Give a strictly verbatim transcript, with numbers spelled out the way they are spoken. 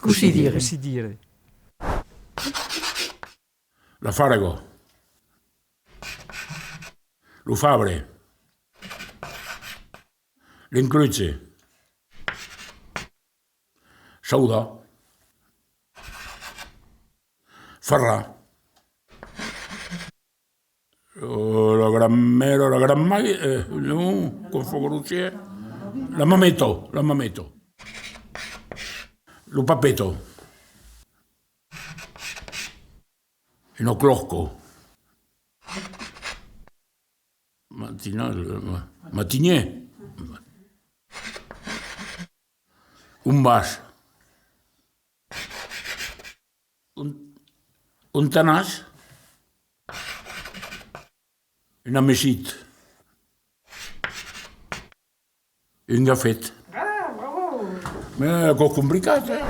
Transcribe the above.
Cossí dire? Cossí dire? La farga. Lo fabre. L'encluche. Saudar. Farrar. Euh, la grand-mère, la grand-mère, euh, non, quand fa grossièr. La mameta, la mameta. Lo papeta. Una clòca. Matinal, euh, matinièr. Un bas. Un, un tanàs. Un amesit. Un gafet. Ah, bravo! Mès aquò complicat, eh?